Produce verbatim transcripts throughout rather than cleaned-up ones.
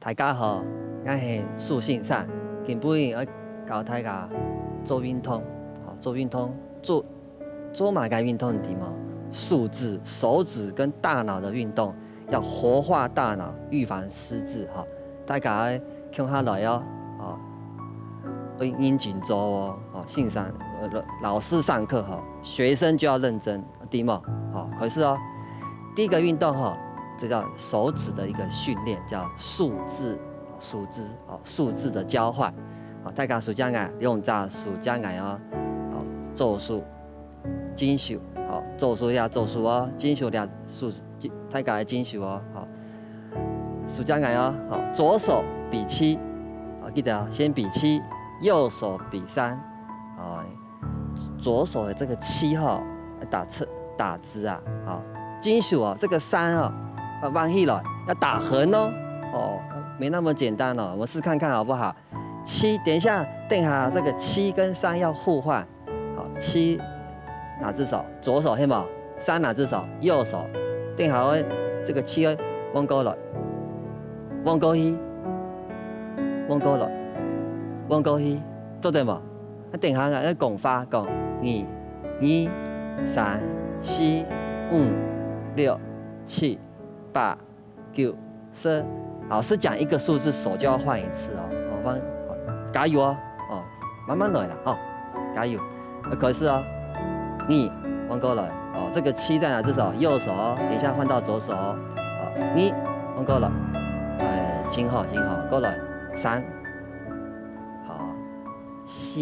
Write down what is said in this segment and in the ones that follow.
大家好，𠊎係蘇先生，今晡日愛教大家做運動，好，做運動，做，做麼个運動你知無？手指，手指跟大腦的運動，要活化大腦，預防失智，哈。大家愛共下來哦，哦，愛認真做哦，哦，先生，呃，老師上課哈，學生就要認真， 知無？好，開始哦。第一個運動哈，這叫手指的一個訓練，叫數字，數字，哦，數字的交換。好，大家手掌啊，用隻手掌啊哦，好，左手，正手，好，左手也左手哦，正手也手，大家的正手哦，好，手掌啊哦，好，左手比七，好，記得哦，先比七，右手比三，好， 左手的這個七哈，要打直，打直啊，好，正手啊，這個三啊，要彎起來，要打橫哦，哦，沒那麼簡單哦，我們試看看好不好？七，等一下，等一下這個七跟三要互換，好，七哪隻手？左手，係無？三哪隻手？右手。等一下哦，這個七哦，彎過來，彎過去，彎過來，彎過去，做得無？ 啊，等下啊，愛講話，講二、二、三、四、五、六、七、八、九、十。老師講一個數字，手就要換一次哦。好，換，好，加油哦！哦，慢慢來啦，哦，加油！啊，開始哦。二，換過來，哦，這個七在哪隻手？右手哦，等一下換到左手哦。好，二，換過來，哎，真好，真好，過來，三，好， 四、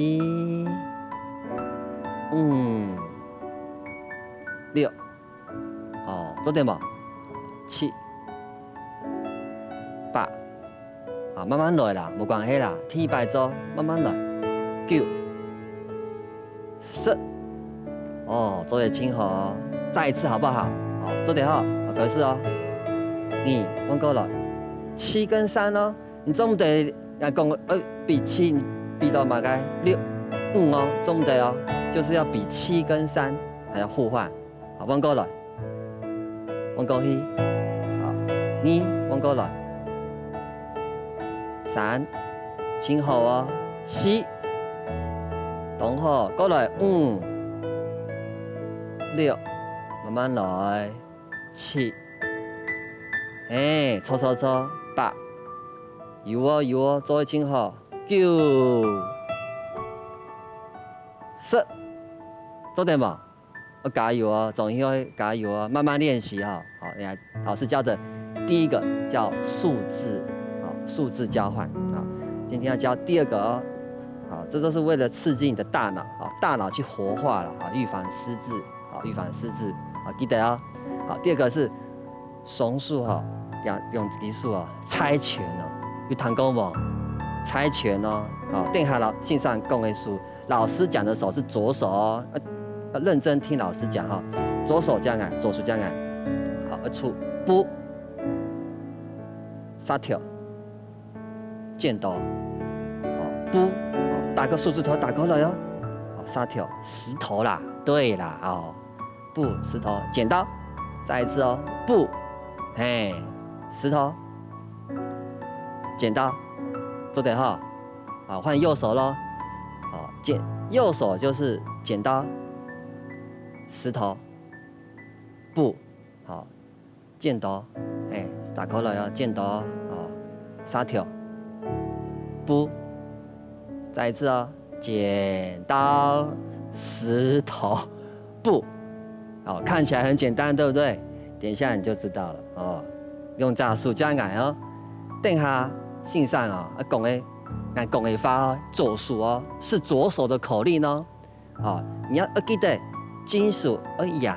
五、六，哦，做得無？七、八，啊，慢慢來啦，無關係啦，第一擺做，慢慢來。九、十，哦，做得真好哦，再一次好不好？好，做得好，好，開始哦。二，換過來，七跟三哦， 你總毋得，呃，講，呃，比七，你比到麼个？六、五哦，總毋得哦，就是要比七跟三，還要互換。好，換過來，換過去，好，二，換過來，三，真好哦，四，當好，過來，五、六，慢慢來，七， 欸，著著著，八，有哦有哦，做得真好。九、十，做得無？愛加油哦，總係愛加油哦，慢慢練習哈。好，你看老師教的第一個叫數字，好，數字交換。好，今天要教第二個哦。好，這都是為了刺激你的大腦，好，大腦去活化了，好，預防失智，好，預防失智，好，記得哦。好，第二個是 雙手吼，兩，兩隻手哦，猜拳哦，有聽過無？猜拳哦，吼，等下老，先生講个數，老師講的手是左手哦，要，要認真聽老師講哈。左手這樣啊，左手這樣啊，好，要出布、石頭、剪刀，哦，布，哦，打個手指頭打過來哦，哦，石頭，石頭啦，對啦，哦。 布、石頭、剪刀，再一次哦，布，嘿，石頭、剪刀，做得哈。好，換右手咯。好，剪，右手就是剪刀、石頭、布，好，剪刀，嘿，打開來哦，剪刀，哦，石頭、布，再一次哦，剪刀、石頭、 布。好，看起來很簡單，對不對？等一下你就知道了哦。用隻手遮𠊎哦。等下先生哦，啊，講个，𠊎講个話哦，左手哦，是左手的口令哦。好，你要，要記得，正手要贏，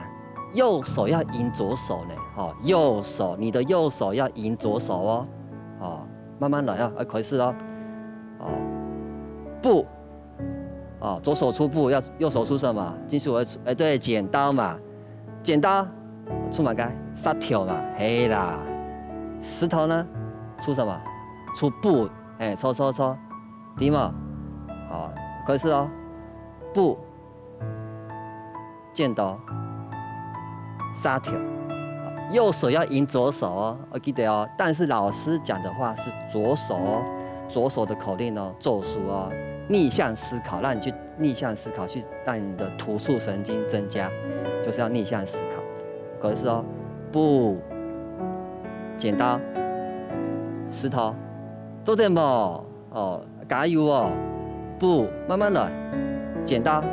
右手要贏左手呢。好，右手，你的右手要贏左手哦。好，慢慢來哦，要開始哦。好，布， 哦，左手出布，要，右手出什麼？正手會出，哎，對，剪刀嘛。剪刀，出麼个？石頭嘛，係啦。石頭呢？出什麼？出布，哎，著，著，著，著無？好，開始哦。布，剪刀，石頭。好，右手要迎左手哦，要记得哦。但是老师讲的话是左手哦，左手的口令哦，咒术哦，逆向思考，让你去逆向思考，去让你的突触神经增加，就是要逆向思考。可是哦，布、剪刀、石头，做得无？哦，加油哦！布，慢慢来。剪刀，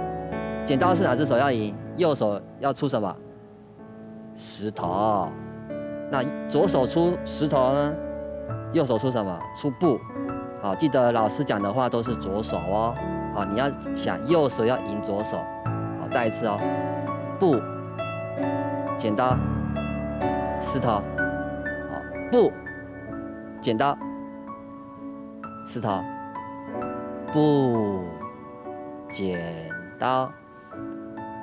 剪刀是哪只手要赢？右手要出什么？石头。那左手出石头呢？右手出什么？出布。好，记得老师讲的话都是左手哦。好，你要想右手要赢左手。好，再一次哦，布、剪刀、石头。好，布、剪刀、石头、布、剪刀、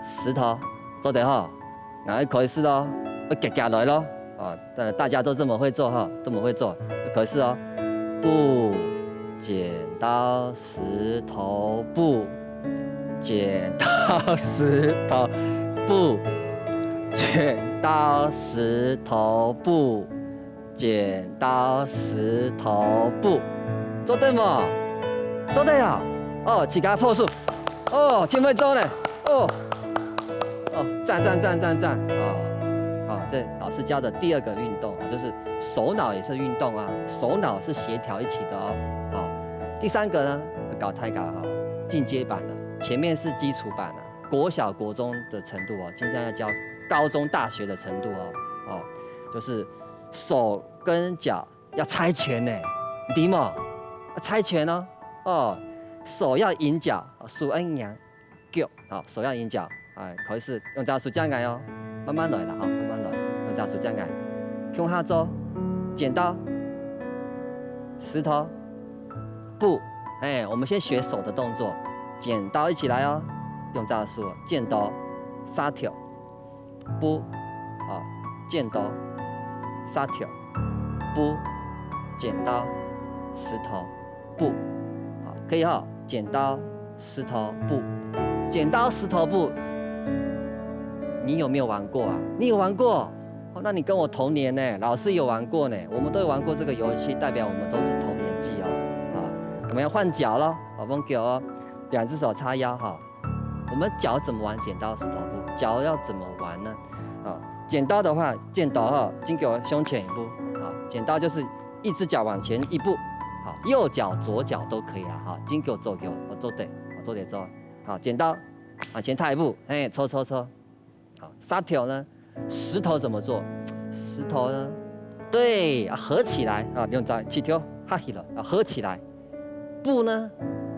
石头，做得吼，那开始咯，要夹夹来咯，啊，大大家都这么会做哈，这么会做，开始哦，布、剪刀、石头、布，剪刀、石头、布，剪刀、石头、布。 剪刀石头布，做得无？做得啊！哦，自家拍手。哦，真会做呢。哦，哦，赞赞赞赞赞！哦，哦，这老师教的第二个运动啊，就是手脑也是运动啊，手脑是协调一起的哦。好，第三个呢，教大家哈，进阶版的，前面是基础版的，国小国中的程度哦，现在要教高中大学的程度哦。哦，就是手跟脚要猜拳呢，你知吗？猜拳哦，哦，手要赢脚，手要赢脚，好，手要赢脚，哎，可以是用这样手这样来哦，慢慢来了哈，慢慢来，用这样手这样来，用下周，剪刀、石头、布，哎，我们先学手的动作，剪刀一起来哦，用这样手，剪刀、石头、 布，啊，剪刀、石头、布，剪刀、石头、布，啊，可以哈，剪刀、石头、布，剪刀、石头、布，你有没有玩过啊？你有玩过？哦，那你跟我同年呢，老师有玩过呢，我们都有玩过这个游戏，代表我们都是同年纪哦。啊，我们要换脚了，好，换脚哦，两只手叉腰哈。 我们脚怎么玩剪刀石头布？脚要怎么玩呢？啊，剪刀的话，剪刀哈，经过胸前一步，啊，剪刀就是一只脚往前一步，好，右脚、左脚都可以了哈，经过左脚，我做对，我做对做，好，剪刀往前踏一步，哎，抽抽抽，好，石头呢？石头怎么做？石头呢？对，啊，合起来啊，用在起跳，哈起了啊，合起来。 布呢，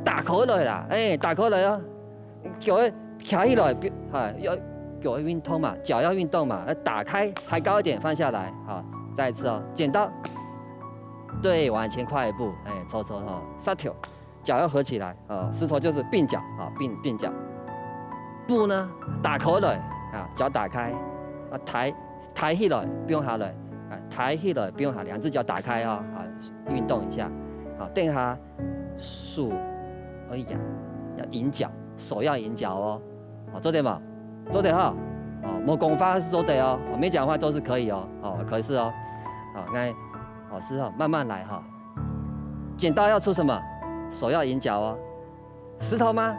打开来啦，哎，打开来啊，脚要徛起来，别，哎，要脚要运动嘛，脚要运动嘛，要打开，抬高一点，放下来，好，再一次哦，剪刀，对，往前跨一步，哎，抽抽哈，石头，脚要合起来啊，石头就是并脚啊，并并脚，布呢，打开来啊，脚打开啊，抬抬起来，放下来，啊，抬起来，放下，两只脚打开啊，啊，运动一下，好，等下 手，哎呀，要迎脚，手要迎脚哦。好，做得吗？做得哈。哦，没讲话是做得哦，哦，没讲话都是可以哦。哦，可以是哦。好，那老师哈，慢慢来哈。剪刀要出什么？手要迎脚哦。石头吗？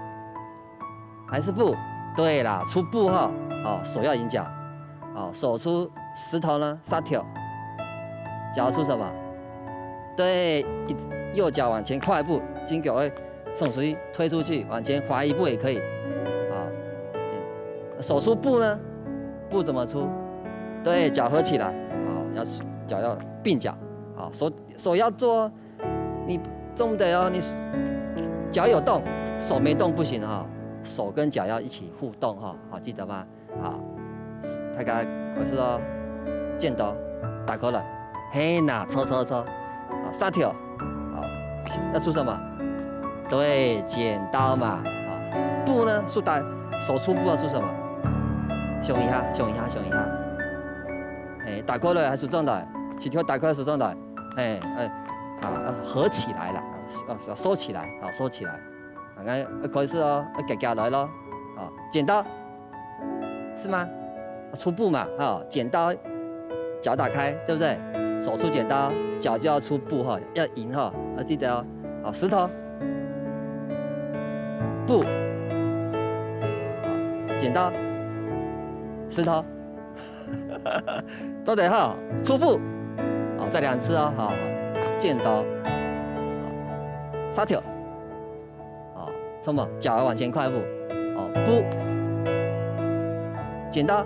还是布？对啦，出布哈。哦，手要迎脚。哦，手出石头呢，石头。脚出什么？对，一右脚往前跨一步，筋骨会送出去，推出去，往前滑一步也可以。啊，手出布呢？布怎么出？对，脚合起来。好，要脚要并脚。好，手手要做 你做得哦，你脚有动，手没动不行哈，手跟脚要一起互动哈，好，记得吗？好，大家我是说，剪刀，打开了，嘿呐，抽抽抽，啊，石头，好，要出什么？对，剪刀嘛，啊，布呢？是打手出布要出什么？想一下，想一下，想一下，哎，打开了还是转来？起跳打开还是转来？ 哎，哎，啊，要合起来了，啊，收，要收起来，啊，收起来。啊，那，呃，开始哦，要夹夹来咯，啊，剪刀，是吗？啊，出布嘛，哈，剪刀，腳打開，對不對？手出剪刀，腳就要出布哈，要贏哈，要記得哦。好，石頭，布，好，剪刀，石頭，做得哈，出布，好，再兩次哦，好，剪刀，好，沙条。 哦，什么？腳要往前跨一步。哦，布，剪刀。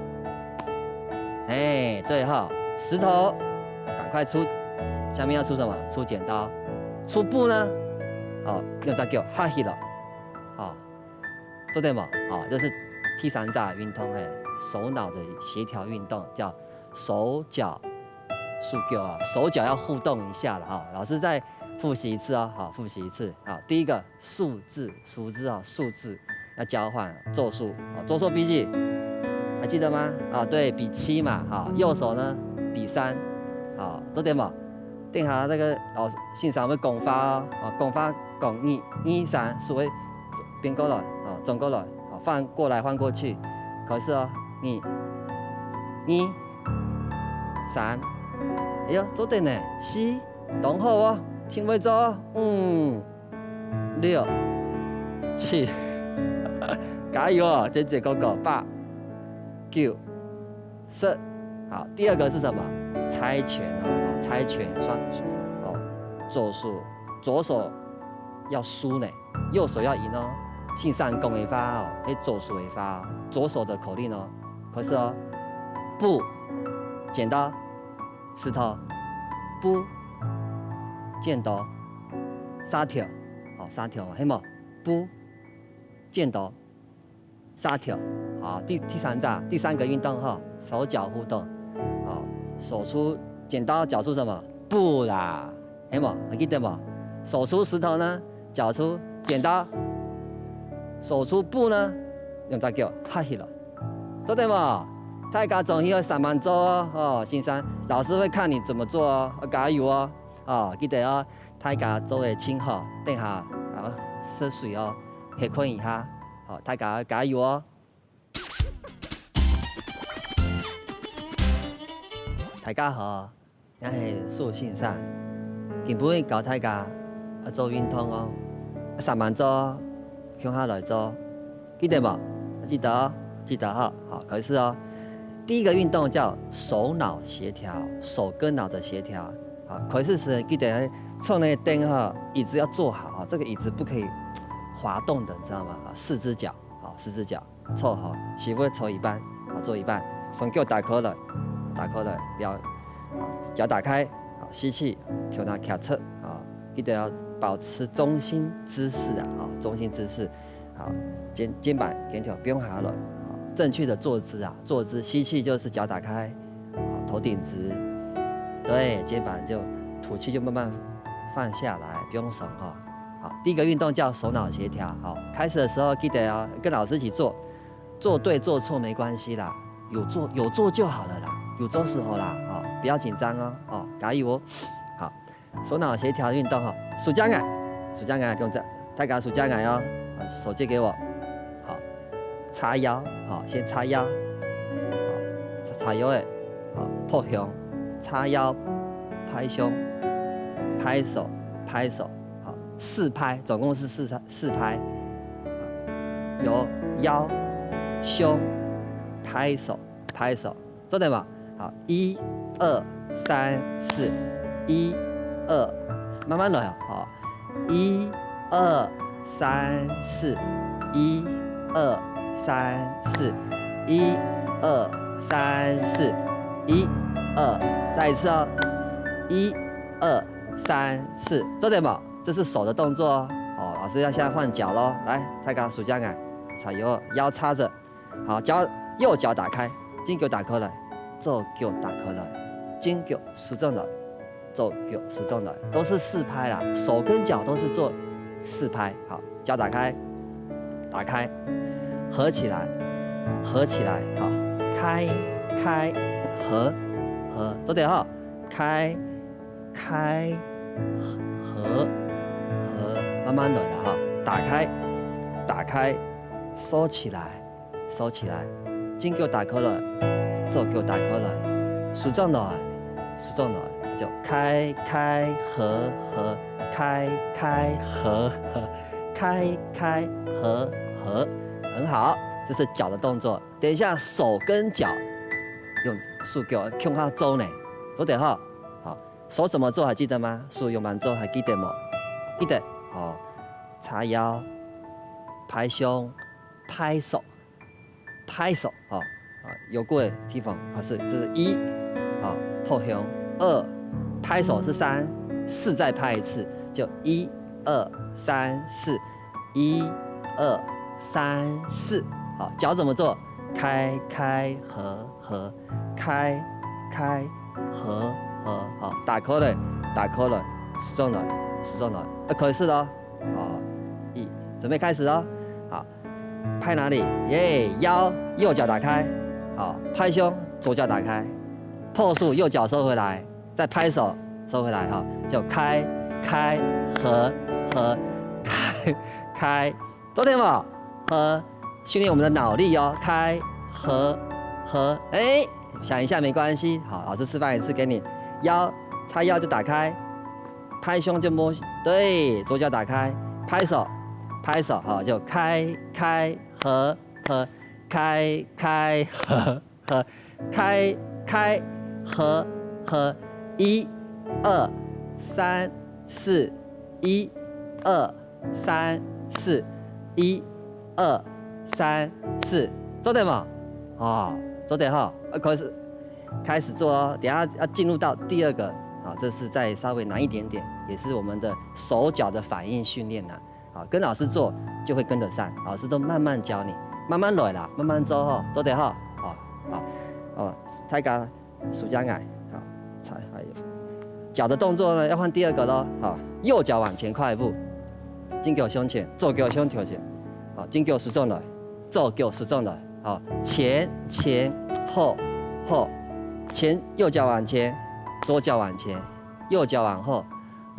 哎，对哈，石头，赶快出，下面要出什么？出剪刀。出布呢？哦，用隻腳哈起來。哦，做得無？哦，這是第三隻運動，嘿，手腦的協調運動，叫手腳 手腳啊，手腳要互動一下了哈。老師再複習一次哦，好，複習一次。好，第一個數字，數字啊，數字要交換，做數啊，做數比幾？還記得嗎？啊，對，比七嘛，哈，右手呢比三，啊，做得無？等下那個老師先生會講法哦，啊，講法講二、二、三，手會變過來，啊，轉過來，啊，換過來換過去，開始哦，二、二、 三，哎喲，做得呢，四，當好哦，盡會做哦，五、六、七，加油哦，姐姐哥哥，八、九、十。好，第二個是什麼？猜拳哦，猜拳算哦，左手左手要輸呢，右手要贏哦。先生講个話哦，係左手个話哦，左手的口令哦。開始哦，布、剪刀、 石頭、布、剪刀、沙條，哦，沙條嘛，係無？布、剪刀、沙條。好，第第三隻，第三個運動哈，手腳互動。哦，手出剪刀，腳出什麼？布啦，係無？還記得無？手出石頭呢，腳出剪刀，手出布呢，用隻腳哈起來。 做得無？大家做起愛煞猛做哦，哦，先生，老師會看你怎麼做哦，要加油哦，哦，記得哦，大家做得盡好，等下啊，食水哦，歇睏一下，好，大家加油哦。大家好， 𠊎係蘇先生，今晡日教大家愛做運動哦，煞猛做，共下來做，記得無？記得哦，記得哈。好，開始哦。第一個運動叫手腦協調，手跟腦的協調。好，開始時記得坐那個凳哈，椅子要坐好啊，這個椅子不可以滑動的，你知道嗎？啊，四隻腳，好，四隻腳。 坐好，屎朏坐一半，好，坐一半，雙腳打開來，打開來，了，好，腳打開，好，吸氣，頭那徛直，好，記得要保持中心姿勢啊，好，中心姿勢，好，肩肩膀肩頭不用下來，好，正確的坐姿啊，坐姿吸氣就是腳打開，好，頭挺直，對，肩膀就吐氣就慢慢放下來，不用鬆哈。 好，第一個運動叫手腦協調。好，開始的時候記得哦，跟老師一起做，做對做錯沒關係啦，有做有做就好了啦，有做就好啦，好，不要緊張哦，哦，加油哦。好，手腦協調運動哈，手張啊，手張啊，用這，大家手張啊哦，好，手借給我，好，叉腰，好，先叉腰，好，叉叉腰誒，好，拍胸，叉腰，拍胸，拍手，拍手。 好，四拍，總共是四四拍。有腰、胸、拍手、拍手，做得無？好，一、二、三、四，一、二，慢慢來哦，好，一、二、三、四，一、二、三、四，一、二、三、四，一、二，再一次哦，一、二、三、四，做得無？ 這是手的動作哦。哦，老師要現在換腳咯。來，大家手張啊，叉腰，腰叉著。好，腳，右腳打開，正腳打開來，左腳打開來，正腳收轉來，左腳收轉來，都是四拍啦，手跟腳都是做四拍。好，腳打開，打開，合起來，合起來，好，開，開，合，合，做得哈，開， 開，合，合，慢慢來了哈。打開，打開，收起來，收起來，正腳打開來，左腳打開來，手掌來，手掌來，就開開合合，開開合合，開開合合，很好，這是腳的動作。等一下手跟腳用手腳共下做呢，做得吼？好，手怎麼做還記得嗎？手用慢做還記得無？記得哦。叉腰、拍胸、拍手、拍手哦。啊，有過的地方，好，是，這是一，好，拍胸，二，拍手是三，四再拍一次，就一二三四，一二三四。好，腳怎麼做？開開合合，開開合合，好，打開了，打開了，手掌來，手掌來，啊，開始了。 好，一，準備開始哦。好，拍哪裡？耶，腰，右腳打開。好，拍胸，左腳打開。拍手，右腳收回來，再拍手，收回來哈，就開開合合，開開，做得無？合，訓練我們的腦力哦。開合合，哎，想一下沒關係。好，老師示範一次給你，腰，叉腰就打開。 拍胸就摸，對，左腳打開，拍手，拍手，好，就開開合合，開開合合，開開合合，一二三四，一二三四，一二三四，做得無？哦，做得吼，啊，開始。 開始做哦。等一下要進入到第二個，啊，這是再稍微難一點點，也是我們的手腳的反應訓練啦。啊，跟老師做就會跟得上，老師都慢慢教你，慢慢來啦，慢慢做吼，做得吼。好，好，哦，大家手掌來，好，才還有腳的動作呢，要換第二個咯。好，右腳往前跨一步，正腳向前，左腳向頭前，好，正腳手掌來，左腳手掌來。 好，前前後後，前，右腳往前，左腳往前，右腳往後，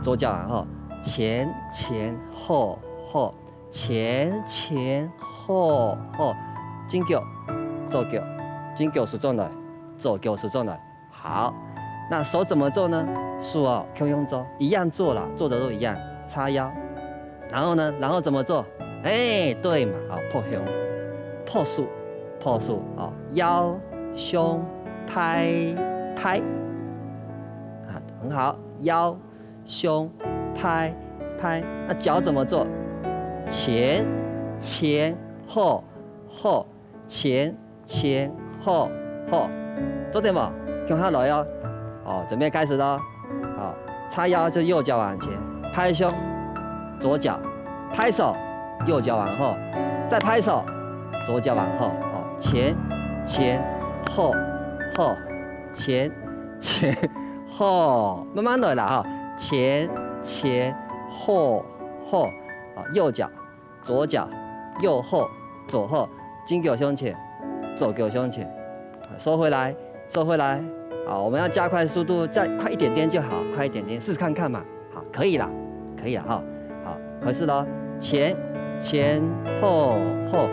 左腳往後，前前後後，前前後後，正腳，左腳，正腳手掌來，左腳手掌來。 好，那手怎麼做呢？手哦，共樣做，一樣做啦，做的都一樣，叉腰。然後呢，然後怎麼做？哎，對嘛，好，拍胸，拍手，拍手，哦，腰、胸、拍、拍，啊，很好，腰、胸、拍、拍。那腳怎麼做？前、前、後、後，前 前後後，做得無？共下來哦。哦，準備開始咯。好，叉腰就右腳往前，拍胸，左腳，拍手，右腳往後，再拍手，左腳往後。哦，前前後後，前前後，慢慢來啦哈。前前後後，啊，右腳 左腳，右後，左後，正腳向前，左腳向前，收回來，收回來。好，我們要加快速度，再快一點點就好，快一點點，試試看看嘛。好，可以啦，可以了哈。好，開始咯，前前後後，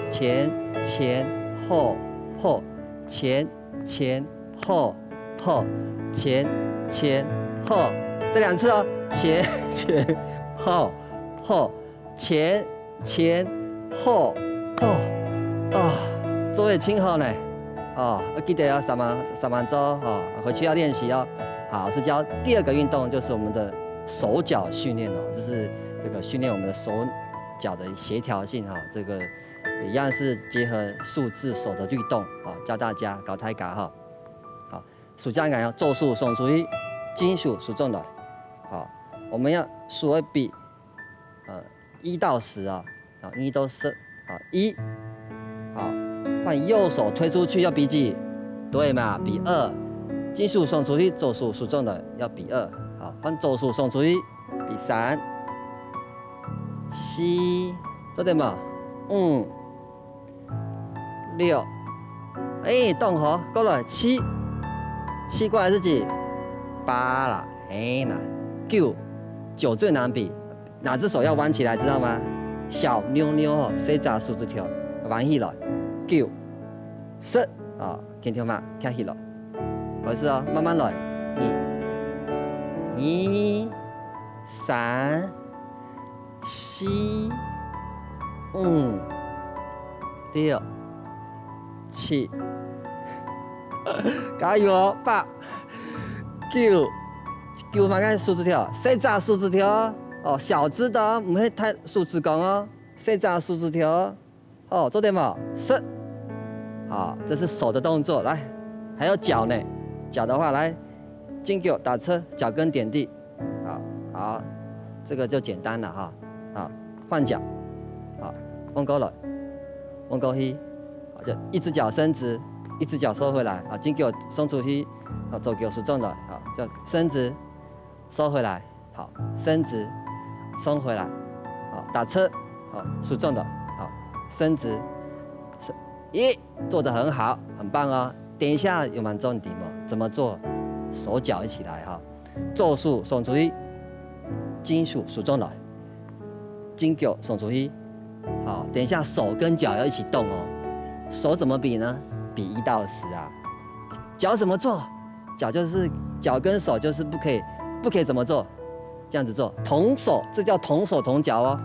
前前後後，前前後後，前前後，再兩次哦，前前後後， 前前後後，啊，做得真好呢。哦，要記得哦，三萬三萬做哦，回去要練習哦。好，老師教第二個運動就是我們的手腳訓練哦，就是這個訓練我們的手腳的協調性哈。這個一樣是結合數字手的律動啊，教大家教大家哈。好，手掌來哦，左手送出去，正手手掌來。好，我們要手要比 呃，一到十啊，好，一到十，好，一，好，換右手推出去要比幾？對嘛，比二。正手送出去，左手手掌來要比二。好，換左手送出去，比三、四，做得無？五、 六，哎，當好，過來，七，七過來是幾？八啦，哎啦，九，九最難比，哪隻手要彎起來，知道嗎？小妞妞哦，細隻手指頭彎起來，九，十，啊，肩頭嘛，翹起來，開始哦，慢慢來。二、二、三、四、五、六、七。加油哦，八、九。九麼个手指頭？細隻手指頭哦，小隻的哦，毋係大手指公哦，細隻手指頭哦。 哦，做得無？十。好，這是手的動作。來，還有腳呢？腳的話，來，正腳踏出，腳跟點地。好，好，這個就簡單了哈。好，換腳。好，換過來，換過去。好，就一隻腳伸直，一隻腳收回來。啊，正腳伸出去，啊，左腳收轉來。好，就伸直，收回來。 好，伸直，收回來，好，踏出，好，收轉來，好，伸直，收，咦，做得很好，很棒哦。等一下有蠻重點哦，怎麼做？手腳一起來哈，左手伸出去，正手收轉來，正腳伸出去，好，等一下手跟腳要一起動哦。手怎麼比呢？比一到十啊。腳怎麼做？ 腳就是，腳跟手就是不可以，不可以怎麼做？這樣子做，同手，這叫同手同腳哦，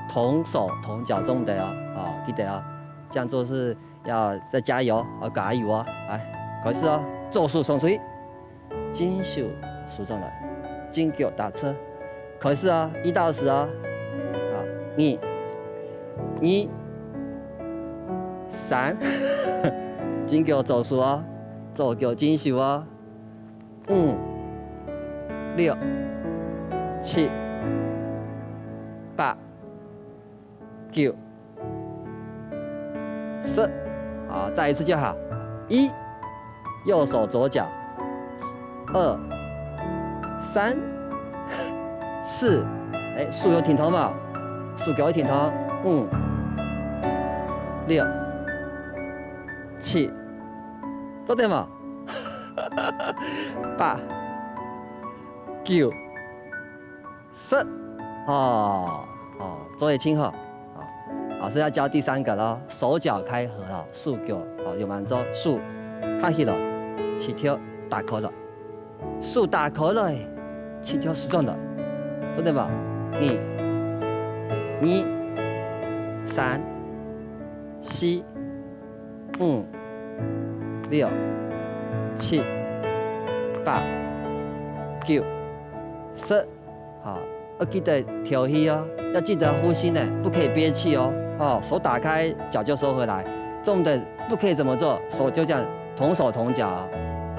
同手同腳做得哦，哦，記得哦，這樣做是要再加油哦，加油哦，來，開始哦，左手伸出去，正手收轉來，正腳踏出， 開始哦，一到十哦。好，二、二、三，正腳左手哦，左腳正手哦。五、六、七、八、九、 十。好，再一次就好。一，右手左腳。二、三、四。哎，手有停動無？手腳有停動。五、六、七，做得無？八、九、 十。哦，哦，做得真好。哦，老師要教第三個咯，手腳開合哦，手腳哦，有蠻多手合起來，膝頭打開來，手打開來，膝頭收轉來，做得無？二、二、三、四、五、六、七、八、九、十。 好，要記得敨氣哦，要記得呼吸呢，不可以憋氣哦。哦，手打開，腳就收回來，重點不可以怎麼做？手就這樣同手同腳哦。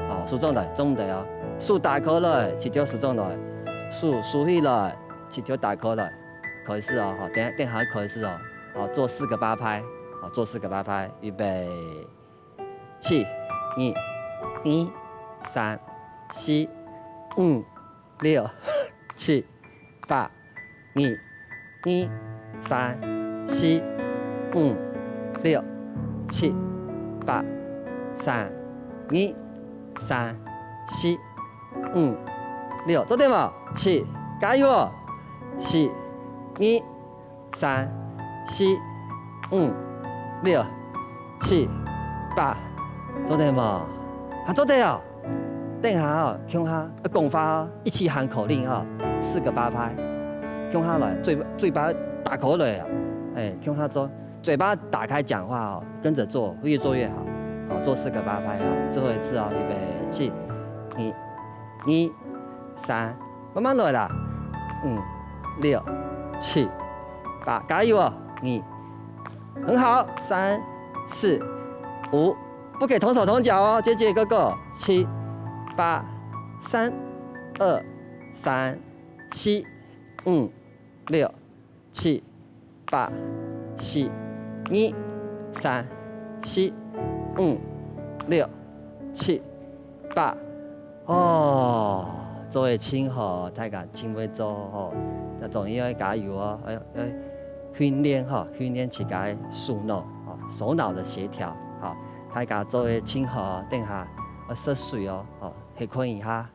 哦，收轉來，重點哦。手打開來，膝頭收轉來，手收起來，膝頭打開來，開始哦。好，等下，等下開始哦。好，做四個八拍，好，做四個八拍，預備，起，二、二、三、四、五、 六、七、八、二、二、三、四、五、六、七、八、三、二、三、四、五、六，做得無？七，加油哦！四、二、 三、四、五、六、七、八，做得無？還做得哦！等下哦，共下，呃，講話哦，一起喊口令哦，四個八拍，共下來，嘴，嘴巴打開來啊，哎，共下做，嘴巴打開講話哦，跟著做，越做越好。好，做四個八拍哦，最後一次哦，預備，起，二、二、三， 慢慢來啦。五、六、七、八，加油哦！二，很好。三、四、五，不可以同手同腳哦，姐姐哥哥。七、八、三、二、三、四、五、六、 七、八、四、二、三、四、五、六、七、八。哦，做得真好，大家真會做吼。那總要加油哦，要，要訓練吼，訓練自家个手腦哦，手腦的協調。好，大家做得真好，等下要食水哦，好，歇睏一下。